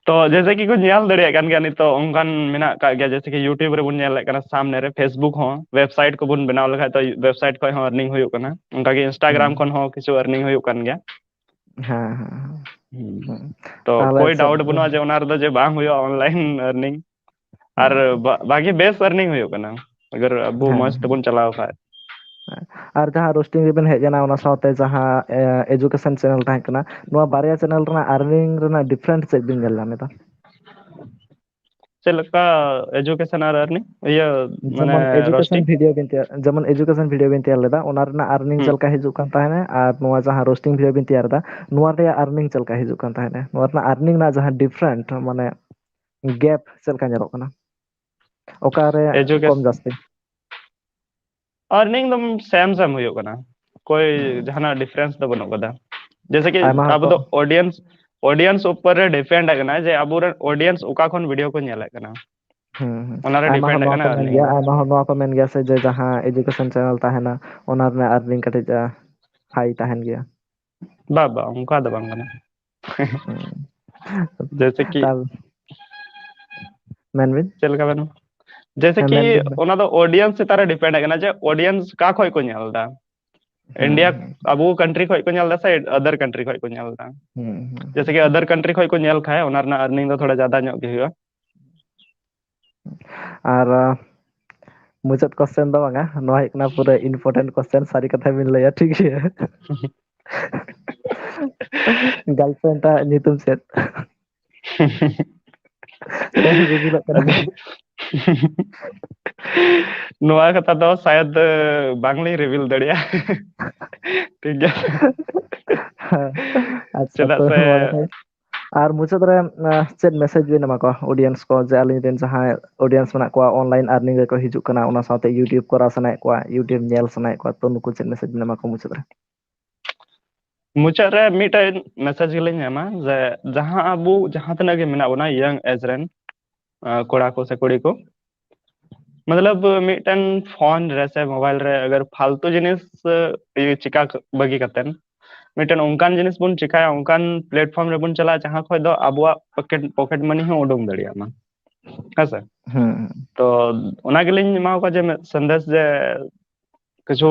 ᱛᱚ ᱡᱮᱭᱥᱮ ᱠᱤ ᱠᱚ ᱧᱮᱞ ᱫᱟᱲᱮᱭᱟᱜ ᱠᱟᱱ ᱜᱮᱭᱟ, ᱱᱤᱛᱚᱜ ᱚᱱᱠᱟᱱ ᱢᱮᱱᱟᱜ ᱟᱠᱟᱫ ᱜᱮᱭᱟ, ᱡᱮᱭᱥᱮ ᱠᱤ YouTube ᱨᱮᱵᱚᱱ ᱧᱮᱞᱮᱫ ᱠᱟᱱᱟ, ᱥᱟᱢᱱᱮ ᱨᱮ Facebook ᱦᱚᱸ, website ᱠᱚᱵᱚᱱ ᱵᱮᱱᱟᱣ ᱞᱮᱠᱷᱟᱡ ᱛᱚ website ᱠᱷᱚᱡ ᱦᱚᱸ earning ᱦᱩᱭᱩᱜ ᱠᱟᱱᱟ, ᱚᱱᱠᱟ ᱜᱮ Instagram ᱦᱩᱸ᱾ ᱠᱷᱚᱱ ᱦᱚᱸ ᱠᱤᱪᱷᱩ earning ᱦᱩᱭᱩᱜ ᱠᱟᱱ ᱜᱮᱭᱟ᱾ ᱦᱮᱸ, ᱦᱮᱸ, ᱦᱮᱸ᱾ ᱦᱩᱸ᱾ ᱦᱩᱸ᱾ ᱛᱚ ᱛᱟᱦᱞᱮ ᱠᱳᱭ ᱪᱮᱫ doubt ᱵᱟᱹᱱᱩᱜᱼᱟ ᱡᱮ ᱚᱱᱟ ᱨᱮᱫᱚ ᱡᱮ ᱵᱟᱝ ᱦᱩᱭᱩᱜᱼᱟ online earning᱾ ᱟᱨ ᱦᱩᱸ᱾ ᱵᱟ-, ᱵᱷᱟᱜᱤ ᱵᱮᱥ earning ᱦᱩᱭᱩᱜ ᱠᱟᱱᱟ, ᱟᱜᱟᱨ ᱟᱵᱚ ᱦᱮᱸ, ᱢᱚᱸᱡᱽ ᱦᱮᱸ᱾ ᱛᱮᱵᱚᱱ ᱪᱟᱞᱟᱣ ᱠᱷᱟᱡ᱾ ᱦᱮᱸ᱾ ᱟᱨ ᱡᱟᱦᱟᱸ roasting ᱨᱮᱵᱮᱱ ᱦᱮᱡ ᱮᱱᱟ, ᱚᱱᱟ ᱥᱟᱶᱛᱮ ᱡᱟᱦᱟᱸ, ᱮ, education channel ᱛᱟᱦᱮᱸ ᱠᱟᱱᱟ, ᱱᱚᱣᱟ ᱵᱟᱨᱭᱟ channel ᱨᱮᱱᱟᱜ earning ᱨᱮᱱᱟᱜ different ᱪᱮᱫ ᱵᱤᱱ ᱧᱮᱞ ᱧᱟᱢ ᱮᱫᱟ? ᱪᱮᱫ ᱞᱮᱠᱟ education ᱟᱨ earning? ᱤᱭᱟᱹ, ᱢᱟᱱᱮ ᱡᱮᱢᱚᱱ education roasting? video ᱵᱤᱱ ᱛᱮᱭᱟᱨ, ᱡᱮᱢᱚᱱ education video ᱵᱤᱱ ᱛᱮᱭᱟᱨ ᱞᱮᱫᱟ, ᱚᱱᱟ ᱨᱮᱱᱟᱜ earning ᱦᱩᱸ᱾ ᱪᱮᱫ ᱞᱮᱠᱟ ᱦᱤᱡᱩᱜ ᱠᱟᱱ ᱛᱟᱦᱮᱱᱟ, ᱟᱨ ᱱᱚᱣᱟ ᱡᱟᱦᱟᱸ roasting video ᱵᱤᱱ ᱛᱮᱭᱟᱨ ᱮᱫᱟ, ᱱᱚᱣᱟ ᱨᱮᱭᱟᱜ earning ᱪᱮᱫ ᱞᱮᱠᱟ ᱦᱤᱡᱩᱜ ᱠᱟᱱ ᱛᱟᱦᱮᱱᱟ? ᱱᱚᱣᱟ ᱨᱮᱱᱟᱜ earning ᱨᱮᱱᱟᱜ ᱡᱟᱦᱟᱸ different, ᱢᱟᱱᱮ gap ᱪᱮᱫ ᱞᱮᱠᱟ ᱧᱮᱞᱚᱜ ᱠᱟᱱᱟ? ᱚᱠᱟᱨᱮ ᱠᱚᱢ education ᱡᱟᱹᱥᱛᱤ? Earning ᱫᱚ same same ᱦᱩᱭᱩᱜ ᱠᱟᱱᱟ, ᱠᱳᱭ ᱦᱩᱸ᱾ ᱡᱟᱦᱟᱱᱟᱜ difference ᱫᱚ ᱵᱟᱹᱱᱩᱜ ᱠᱟᱫᱟ᱾ ᱡᱮᱭᱥᱮ ᱠᱤ ᱟᱭᱢᱟ ᱦᱚᱲ ᱟᱵᱚ ᱠᱚ ᱫᱚ audience, audience ᱩᱯᱚᱨ ᱨᱮ depend ᱠᱟᱱᱟ ᱡᱮ ᱟᱵᱚᱨᱮᱱ audience ᱚᱠᱟ ᱠᱷᱚᱱ video ᱠᱚ ᱧᱮᱞᱮᱫ ᱠᱟᱱᱟ᱾ ᱦᱩᱸ, ᱦᱩᱸ᱾ ᱚᱱᱟ ᱨᱮ ᱟᱭᱢᱟ ᱦᱚᱲ depend ᱱᱚᱣᱟ ᱠᱟᱱᱟ ᱠᱚ ᱢᱮᱱ earning ᱜᱮᱭᱟ, ᱫᱚ᱾ ᱟᱭᱢᱟ ᱦᱚᱲ ᱱᱚᱣᱟ ᱠᱚ ᱢᱮᱱ ᱜᱮᱭᱟ ᱥᱮ ᱡᱮ ᱡᱟᱦᱟᱸ education channel ᱛᱟᱦᱮᱱᱟ, ᱚᱱᱟ ᱨᱮᱱᱟᱜ earning ᱠᱟᱹᱴᱤᱡ, ᱟ, high ᱛᱟᱦᱮᱱ ᱜᱮᱭᱟ᱾ ᱵᱟ, ᱵᱟ, ᱚᱱᱠᱟ ᱫᱚ ᱵᱟᱝ ᱠᱟᱱᱟ᱾ ᱦᱩᱸ᱾ ᱡᱮᱭᱥᱮ ᱠᱤ ᱛᱟᱦᱞᱮ ᱢᱮᱱ ᱵᱤᱱ᱾ ᱪᱮᱫ ᱞᱮᱠᱟ ᱵᱮᱱ? ᱡᱮᱭᱥᱮ ᱦᱮᱸ, ᱠᱤ ᱢᱮᱱ ᱵᱤᱱ, ᱢᱮᱱ᱾ ᱚᱱᱟ ᱫᱚ audience ᱪᱮᱛᱟᱱ ᱨᱮ depend ᱠᱟᱱᱟ ᱡᱮ audience ᱚᱠᱟ ᱠᱷᱚᱡ ᱠᱚ ᱧᱮᱞ ᱮᱫᱟ᱾ ᱦᱩᱸ, India, ᱦᱩᱸ᱾ ᱟᱵᱚ country ᱠᱷᱚᱡ ᱠᱚ ᱧᱮᱞ ᱮᱫᱟ ᱥᱮ other country ᱠᱷᱚᱡ ᱠᱚ ᱧᱮᱞ ᱮᱫᱟ? ᱦᱩᱸ, ᱦᱩᱸ, ᱡᱮᱭᱥᱮ ᱦᱩᱸ᱾ ᱠᱤ other country ᱠᱷᱚᱡ ᱠᱚ ᱧᱮᱞ ᱠᱷᱟᱡ, ᱚᱱᱟ ᱨᱮᱱᱟᱜ earning ᱫᱚ ᱛᱷᱚᱲᱟ ᱡᱟᱫᱟ ᱧᱚᱜ ᱜᱮ ᱦᱩᱭᱩᱜᱼᱟ᱾ ᱟᱨ, ᱟ, ᱢᱩᱪᱟᱹᱫ question ᱫᱚ ᱵᱟᱝᱟ, ᱱᱚᱣᱟ ᱦᱩᱭᱩᱜ ᱠᱟᱱᱟ ᱯᱩᱨᱟᱹ important question, ᱥᱟᱹᱨᱤ ᱠᱟᱛᱷᱟ ᱵᱤᱱ ᱞᱟᱹᱭᱟ, ᱴᱷᱤᱠ ᱜᱮᱭᱟ? Girlfriend ᱟᱜ ᱧᱩᱛᱩᱢ ᱪᱮᱫ? ᱥᱮ revealᱚᱜ ᱠᱟᱱᱟ? ᱱᱚᱣᱟ ᱠᱟᱛᱷᱟ ᱫᱚ ᱥᱟᱭᱟᱫ, ᱵᱟᱝᱞᱤᱧ reveal ᱫᱟᱲᱮᱭᱟᱜᱼᱟ᱾ ᱴᱷᱤᱠ ᱜᱮᱭᱟ᱾ ᱟᱪᱪᱷᱟ, ᱪᱮᱫᱟᱜ ᱛᱚ ᱥᱮ ᱢᱚᱱᱮ ᱦᱚᱭ ᱟᱨ ᱢᱩᱪᱟᱹᱫ ᱨᱮ, ᱟ, ᱪᱮᱫ message ᱵᱤᱱ ᱮᱢᱟ ᱠᱚᱣᱟ audience ᱠᱚ, ᱡᱮ ᱟᱹᱞᱤᱧ ᱨᱮᱱ ᱡᱟᱦᱟᱸᱭ audience ᱢᱮᱱᱟᱜ ᱠᱚᱣᱟ, online earning ᱨᱮᱠᱚ ᱦᱤᱡᱩᱜ ᱠᱟᱱᱟ, ᱚᱱᱟ ᱥᱟᱶᱛᱮ YouTube ᱠᱚᱨᱟᱣ ᱥᱟᱱᱟᱭᱮᱫ ᱠᱚᱣᱟ, YouTube ᱧᱮᱞ ᱥᱟᱱᱟᱭᱮᱫ ᱠᱚᱣᱟ, ᱛᱚ ᱱᱩᱠᱩ ᱪᱮᱫ message ᱵᱤᱱ ᱮᱢᱟ ᱠᱚᱣᱟ ᱢᱩᱪᱟᱹᱫ ᱨᱮ? ᱢᱩᱪᱟᱹᱫ ᱨᱮ ᱢᱤᱫᱴᱮᱱ ᱢᱮᱥᱮᱡᱽ ᱜᱮᱞᱤᱧ ᱮᱢᱟ ᱡᱮ ᱡᱟᱦᱟᱸ ᱟᱵᱚ ᱡᱟᱦᱟᱸ ᱛᱤᱱᱟᱹᱜ ᱜᱮ ᱢᱮᱱᱟᱜ ᱵᱚᱱᱟ ᱤᱭᱚᱝ ᱮᱡᱽ ᱨᱮᱱ, ᱟᱸ, ᱠᱚᱲᱟ ᱠᱚ ᱥᱮ ᱠᱩᱲᱤ ᱠᱚ, ᱢᱚᱛᱞᱚᱵ ᱢᱤᱫᱴᱮᱱ ᱯᱷᱳᱱ ᱨᱮ ᱥᱮ ᱢᱳᱵᱟᱭᱤᱞ ᱨᱮ ᱟᱜᱟᱨ ᱯᱷᱟᱞᱛᱩ ᱡᱤᱱᱤᱥ, ᱟᱸ, ᱤᱭᱟᱹ ᱪᱤᱠᱟ ᱵᱟᱹᱜᱤ ᱠᱟᱛᱮᱱ ᱢᱤᱫᱴᱮᱱ ᱚᱱᱠᱟᱱ ᱡᱤᱱᱤᱥ ᱵᱚᱱ ᱪᱤᱠᱟᱭᱟ, ᱚᱱᱠᱟᱱ ᱯᱞᱮᱴᱯᱷᱚᱨᱢ ᱨᱮᱵᱚᱱ ᱪᱟᱞᱟᱜᱼᱟ ᱡᱟᱦᱟᱸ ᱠᱷᱚᱱ ᱫᱚ ᱟᱵᱚᱣᱟᱜ ᱯᱚᱠᱮᱴ, ᱯᱚᱠᱮᱴ ᱢᱟᱱᱤ ᱦᱚᱸ ᱩᱰᱩᱝ ᱫᱟᱲᱮᱭᱟᱜ ᱢᱟ, ᱦᱮᱸ ᱥᱮ? ᱦᱩᱸ, ᱦᱩᱸ᱾ ᱛᱚ ᱚᱱᱟ ᱜᱮᱞᱤᱧ ᱮᱢᱟ ᱠᱚᱣᱟ ᱡᱮ ᱢᱤᱫ ᱥᱟᱸᱫᱮᱥ ᱡᱮ ᱠᱤᱪᱷᱩ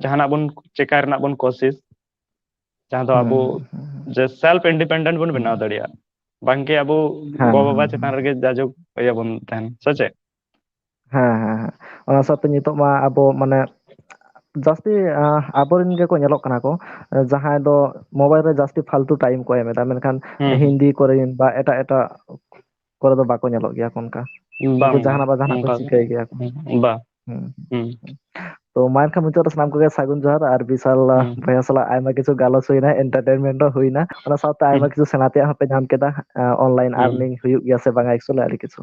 ᱡᱟᱦᱟᱱᱟᱜ ᱵᱚᱱ ᱪᱮᱠᱟ ᱨᱮᱱᱟᱜ ᱵᱚᱱ ᱠᱳᱥᱤᱥ, ᱡᱟᱦᱟᱸ ᱫᱚ ᱦᱩᱸ, ᱟᱵᱚ ᱦᱩᱸ, ᱦᱩᱸ, ᱦᱩᱸ᱾ ᱡᱮ ᱥᱮᱞᱯ ᱤᱱᱰᱤᱯᱮᱱᱰᱮᱱᱴ ᱵᱚᱱ ᱦᱩᱸ᱾ ᱵᱮᱱᱟᱣ ᱫᱟᱲᱮᱭᱟᱜᱼᱟ, ᱵᱟᱝᱠᱤ ᱟᱵᱚ ᱦᱮᱸ, ᱜᱚ-ᱵᱟᱵᱟ ᱦᱮᱸ, ᱪᱮᱛᱟᱱ ᱦᱮᱸ᱾ ᱨᱮᱜᱮ ᱡᱟᱡᱩᱜ ᱤᱭᱟᱹ ᱵᱚᱱ ᱛᱟᱦᱮᱱ, ᱥᱮ ᱪᱮᱫ? ᱦᱮᱸ, ᱦᱮᱸ, ᱦᱮᱸ᱾ ᱚᱱᱟ ᱥᱟᱶᱛᱮ ᱱᱤᱛᱚᱜ ᱢᱟ ᱟᱵᱚ ᱢᱟᱱᱮ ᱡᱟᱹᱥᱛᱤ, ᱟᱸ, ᱟᱵᱚᱨᱮᱱ ᱜᱮᱠᱚ ᱧᱮᱞᱚᱜ ᱠᱟᱱᱟ ᱠᱚ, ᱡᱟᱦᱟᱸᱭ ᱫᱚ ᱢᱳᱵᱟᱭᱤᱞ ᱨᱮ ᱡᱟᱹᱥᱛᱤ ᱯᱷᱟᱞᱛᱩ ᱴᱟᱭᱤᱢ ᱠᱚ ᱮᱢ ᱮᱫᱟ, ᱢᱮᱱᱠᱷᱟᱱ ᱦᱩᱸ, ᱦᱩᱸ᱾ ᱦᱤᱱᱫᱤ ᱠᱚᱨᱮ ᱵᱟ ᱮᱴᱟᱜ ᱮᱴᱟᱜ ᱠᱚᱨᱮ ᱫᱚ ᱵᱟᱠᱚ ᱧᱮᱞᱚᱜ ᱜᱮᱭᱟ ᱠᱚ ᱚᱱᱠᱟ᱾ ᱩᱱᱠᱩ ᱵᱟᱝ, ᱵᱟᱝ, ᱡᱟᱦᱟᱱᱟᱜ ᱵᱟ ᱡᱟᱦᱟᱱᱟᱜ ᱠᱚ ᱚᱱᱠᱟ ᱫᱚ ᱪᱤᱠᱟᱹᱭ ᱜᱮᱭᱟ ᱠᱚ᱾ ᱦᱩᱸ, ᱵᱟ-, ᱦᱩᱸ᱾ ᱦᱩᱸ, ᱛᱚ ᱢᱟ ᱮᱱᱠᱷᱟᱱ ᱢᱩᱪᱟᱹᱫ ᱨᱮ ᱥᱟᱱᱟᱢ ᱠᱚᱜᱮ ᱥᱟᱹᱜᱩᱱ ᱡᱚᱦᱟᱨ, ᱟᱨ ᱵᱤᱥᱟᱞ, ᱟ, ᱦᱩᱸ᱾ ᱵᱚᱭᱦᱟ ᱥᱟᱞᱟᱜ ᱟᱭᱢᱟ ᱠᱤᱪᱷᱩ ᱜᱟᱞᱚᱪ ᱦᱩᱭᱱᱟ, ᱮᱱᱴᱟᱨᱴᱮᱱᱢᱮᱱᱴ ᱦᱚᱸ ᱦᱩᱭᱱᱟ, ᱚᱱᱟ ᱥᱟᱶᱛᱮ ᱦᱩᱸ᱾ ᱟᱭᱢᱟ ᱠᱤᱪᱷᱩ ᱥᱮᱬᱟ ᱛᱮᱭᱟᱜ ᱦᱚᱸᱯᱮ ᱧᱟᱢ ᱠᱮᱫᱟ, ᱟ, ᱚᱱᱞᱟᱭᱤᱱ ᱦᱩᱸ᱾ ᱟᱨᱱᱤᱝ ᱦᱩᱭᱩᱜ ᱜᱮᱭᱟ ᱥᱮ ᱵᱟᱝᱟ, actually ᱟᱹᱰᱤ ᱠᱤᱪᱷᱩ᱾